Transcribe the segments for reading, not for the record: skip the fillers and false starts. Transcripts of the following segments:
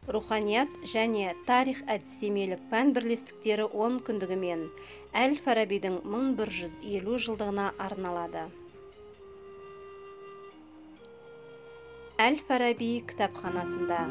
Руханият және тарих әдістемелік пән бірлестіктері 10 күндігімен Әл-Фарабидің 1150 жылдығына арналады. Әл-Фараби кітапханасында.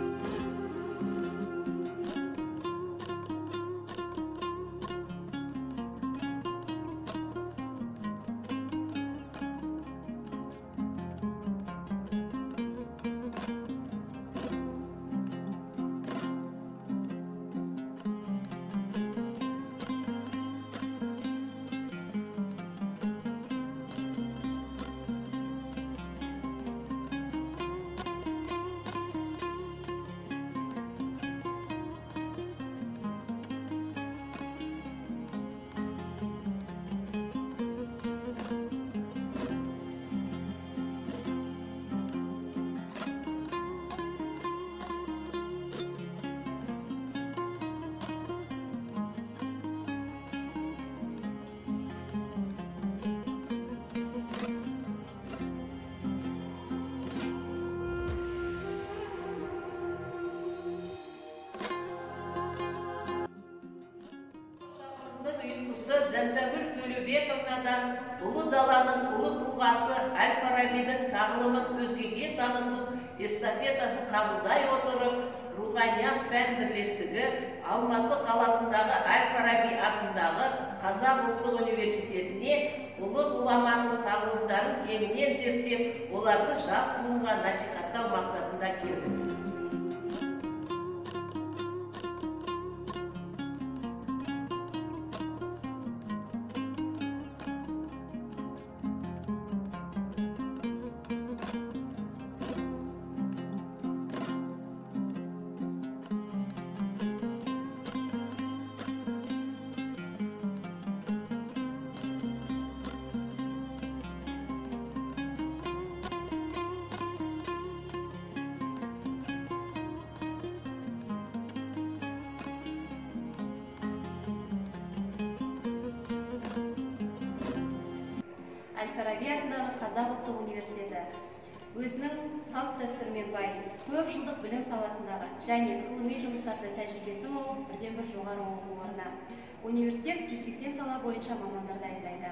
Зәмзәгүл Төлеубековнадан ұлы даланың ұлы тұлғасы Әл-Фарабидің тағылымын өзгеге таныту эстафетасын қабылдай отырып, Руханият пән бірлестігі Алматы қаласындағы Әл-Фараби атындағы Қазақ ұлттық университетіне ұлы ғұламаның тағылымдарын кеңінен зерттеп, оларды жас буынға насихаттау мақсатында келді. Әл-Фараби атындағы Қазақ ұлттық университеті өзінің салт-дәстүрімен бай, көп жылдық білім саласындағы және ғылыми жұмыстарда тәжірибесі мол бірден-бір жоғары оқу орны. Университет 180 сала бойынша мамандар дайындайды.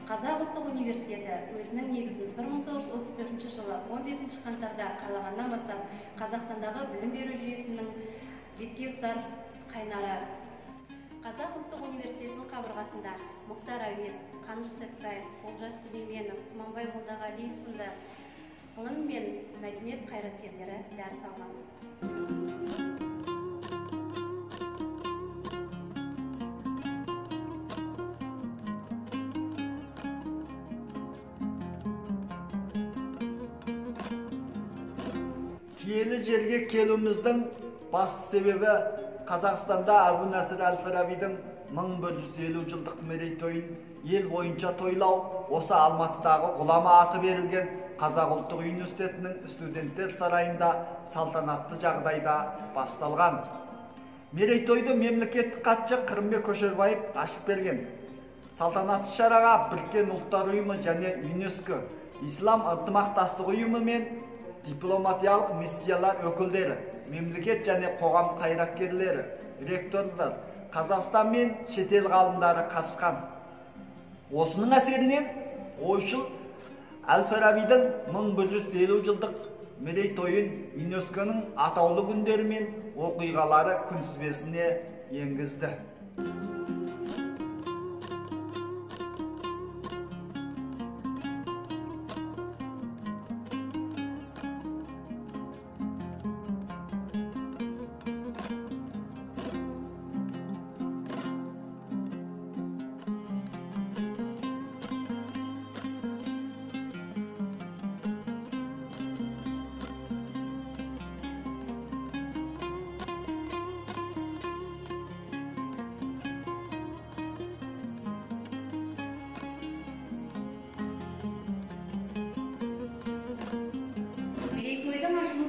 Қазақ ұлттық университеті өзінің негізін 1934 жылы 15 қаңтарда қалағаннан бастап Қазақстандағы білім беру жүйесінің бетке ұстар қайнары. Қазақ ұлттық университетінің қабырғасында Мұхтар Әуезов, Қаныш Сәтбаев, Олжас Сүлейменов, Тұманбай Молдағалиев сынды ғылым мен мәдениет қайраткерлері дәріс алған. Киелі жерге келуіміздің басты себебі Қазақстанда Әбу Насыр Әл-Фарабидің 1150 жылдық мерейтойын ел бойынша тойлау, осы Алматыдағы ғұлама аты берілген Қазақ ұлттық университетінің студенттер сарайында салтанатты жағдайда басталған. Мерейтойды мемлекеттік хатшы Қырымбек Көшербаев ашып берген. Салтанатты шараға Біріккен Ұлттар Ұйымы және ЮНЕСКО, Ислам ынтымақтастық ұйымы мен дипломатиялық миссиялар өкілдері, мемлекет және қоғам қайраткерлері, ректорлар, Қазақстан мен шетел ғалымдары қатысқан. Осының әсерінен ойшыл Әл-Фарабидің 1150 жылдық мерейтойын ЮНЕСКО-ның атаулы күндері мен оқиғалары күнтізбесіне енгізді.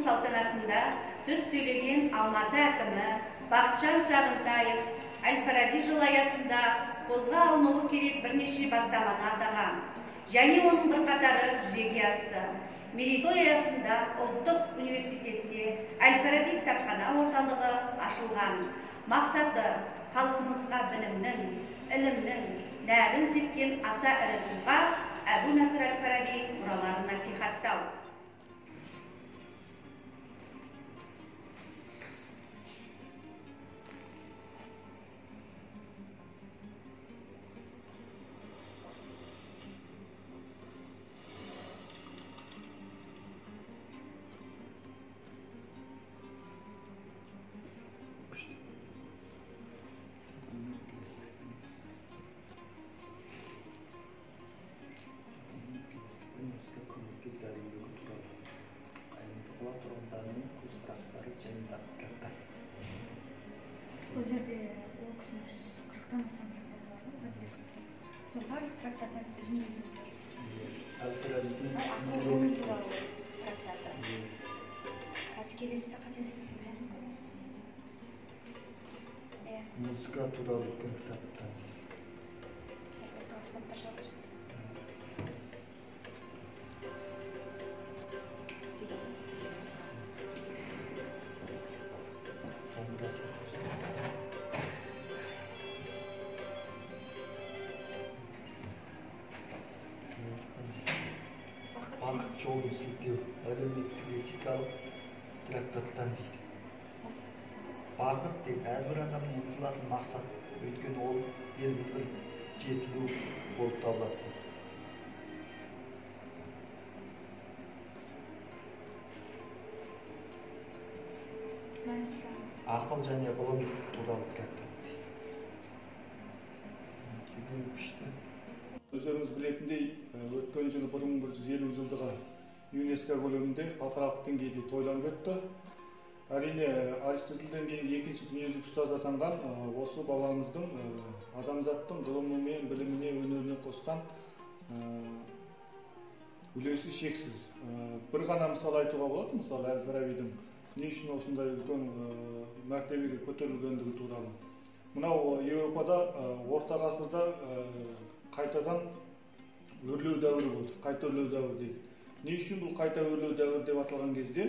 Салтанатында сөз сөйлеген Алматы әкімі Бақытжан Сағынтаев Әл-Фараби жылы аясында қолға алынуы керек бірнеше бастаманы атаған және оның бірқатары жүзеге асты. Мерейтой аясында ұлттық университетте Әл-Фараби кітапхана орталығы ашылған. Мақсаты халқымызға білімнің, ілімнің нәрін сепкен аса ірі тұлға Әбу Насыр Әл-Фараби мұраларын насихаттау. Бұл жерде ол кісінің 340-тан астам трактаты бар ғой, қателеспесем. Сол барлық трактаттан үзінді тұр. Әл-Фарабидің ақыл ғылым туралы трактаты. Қазір келесіде қателеспесем музыка. Иә. Музыка туралы үлкен кітаптан. Қазір ұлттық аспаптар шығып жүр. Бақыт жолын сілтеу, әлеуметтік этикалық трактаттан дейді. Бақыт дейді әрбір адамның ұмтылатын мақсат, өйткені ол белгілі бір жетілу болып табылады. Ақыл және ғылым туралы трактат дейді. Деген күшті. Өздеріңіз білетіндей, өткен жылы 1150 жылдығы ЮНЕСКО көлемінде халықаралық деңгейде тойланып өтті. Әрине, Аристотельден кейінгі екінші дүниежүзілік ұстаз атанған осы бабамыздың адамзаттың ғылымы мен біліміне, өнеріне қосқан үлесі шексіз. Бір ғана мысал айтуға болады, мысалы Әл-Фарабидің не үшін осындай үлкен мәртебеге көтерілгендігі туралы. Мынау Еуропада орта ғасырда қайтадан өрлеу дәуірі болды, қайта өрлеу дәуірі дейді. Не үшін бұл қайта өрлеу дәуірі деп аталған кезде,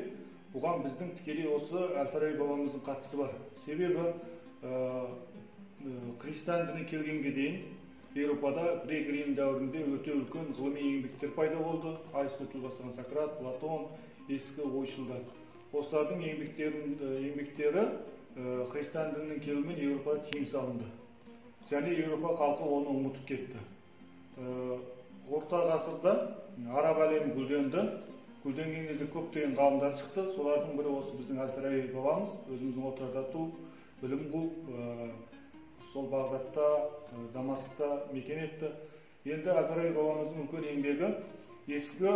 бұған біздің тікелей осы Әл-Фараби бабамыздың қатысы бар. Себебі христиан діні келгенге дейін Еуропада грек рим дәуірінде өте үлкен ғылыми еңбектер пайда болды. Аристотель бастаған Сократ, Платон, ескі ойшылдар. Осылардың еңбектері христиан дінінің келуімен Еуропада тыйым салынды. Және Еуропа халқы оны ұмытып кетті. Орта ғасырда араб әлемі гүлденді. Гүлденген кезде көптеген ғалымдар шықты. Солардың бірі осы біздің Әл-Фараби бабамыз, өзіміздің Отырарда туып, білім қуып, сол Бағдатта, Дамаскта мекен етті. Енді Әл-Фараби бабамыздың үлкен еңбегі ескі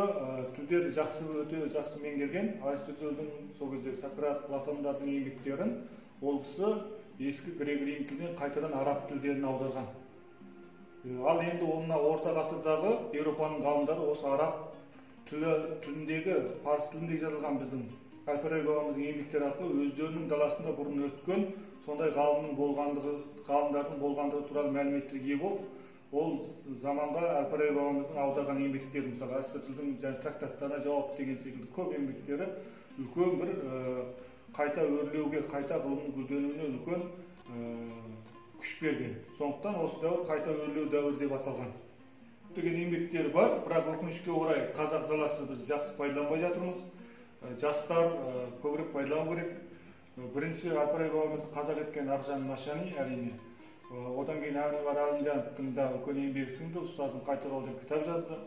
тілдерді жақсы, өте жақсы меңгерген Аристотельдің, сол кездегі Сократ, Платондардың еңбектерін ол кісі ескі грек рим тілінен қайтадан араб тілдеріне аударған. Ал енді мына орта ғасырдағы Еуропаның ғалымдары осы араб тіліндегі, парсы тіліндегі жазылған біздің Әл-Фараби бабамыздың еңбектері арқылы өздерінің даласында бұрын өткен сондай ғалымның болғандығы, ғалымдардың болғандығы туралы мәліметтерге ие болып, ол заманға Әл-Фараби бабамыздың аударған еңбектері, мысалы Аристотельдің және трактаттарына жауап деген секілді көп еңбектері үлкен бір қайта өрлеуге, қайта ғылымның гүлденуіне үлкен күш берген. Сондықтан осы дәуір қайта өрлеу дәуірі деп аталған. Көптеген еңбектері бар, бірақ өкінішке орай қазақ даласы біз жақсы пайдаланбай жатырмыз. Жастар көбірек пайдалану керек. Бірінші Әл-Фараби бабамызды қазақ еткен Ақжан Машани, әрине. Одан кейін Әнуар Әлімжановтың да үлкен еңбегі сіңді, ұстазын қайтару деген кітап жазды.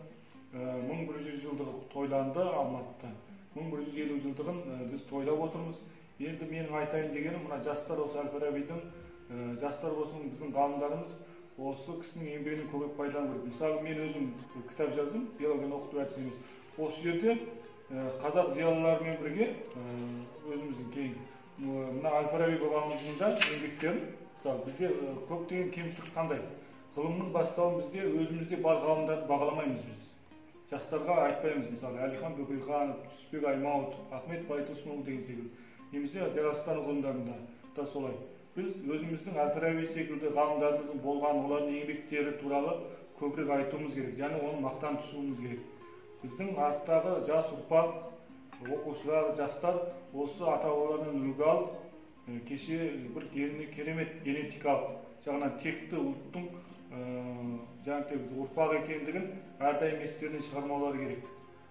1100 жылдығы тойланды Алматыда. 1150 жылдығын біз тойлап отырмыз. Енді менің айтайын дегенім, мына жастар осы Әл-Фарабидің, жастар болсын біздің ғалымдарымыз осы кісінің еңбегін көбірек пайдалану керек. Мысалы, мен өзім кітап жаздым, биологияны оқыту әдісі емес. Осы жерде қазақ зиялыларымен бірге өзіміздің кейін мына Әл-Фараби бабамыздың да еңбектерін, мысалы, бізде көптеген кемшілік қандай? Ғылымның бастауын бізде өзімізде бар ғалымдарды бағаламаймыз біз. Жастарға айтпаймыз, мысалы, Әлихан Бөкейханов, Жүсіпбек Аймауытов, Ахмет Байтұрсынұлы деген секілді. Немесе жаратылыстану ғылымдарында да солай. Біз өзіміздің Әл-Фараби секілді ғалымдарымыздың болған, олардың еңбектері туралы көбірек айтуымыз керек, және оны мақтан тұтуымыз керек. Біздің арттағы жас ұрпақ, оқушылар, жастар осы ата-бабалардан үлгі алып, кеше бір керемет генетикалық жағынан текті ұлттың жаңағы ұрпақ екендігін әрдайым естерінен шығармаулары керек.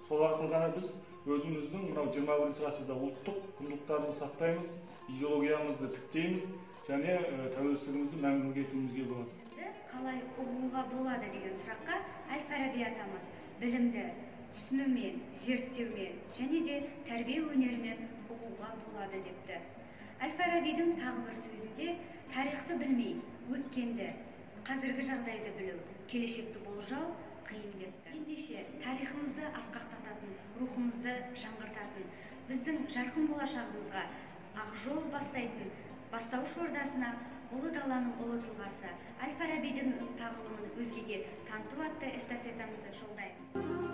Сол арқылы ғана біз өзіміздің мынау 21 ғасырда ұлттық құндылықтарымызды сақтаймыз, идеологиямызды тіктейміз және тәуелсіздігімізді мәңгілік етуімізге болады. Қалай ұғуға болады деген сұраққа Әл-Фараби атамыз білімді түсінумен, зерттеумен және де тәрбие өнерімен ұғуға болады депті. Әл-Фарабидің тағы бір сөзінде тарихты білмей, өткенді, қазіргі жағдайды білу, келешекті болжау қиын депті. Ендеше тарихымызды асқақтататын, рухымызды жаңғыртатын, біздің жарқын болашағымызға ақ жол бастайтын бастауыш ордасына ұлы даланың ұлы тұлғасы Әл-Фарабидің тағылымын өзгеге таныту атты эстафетамызды жолдаймыз.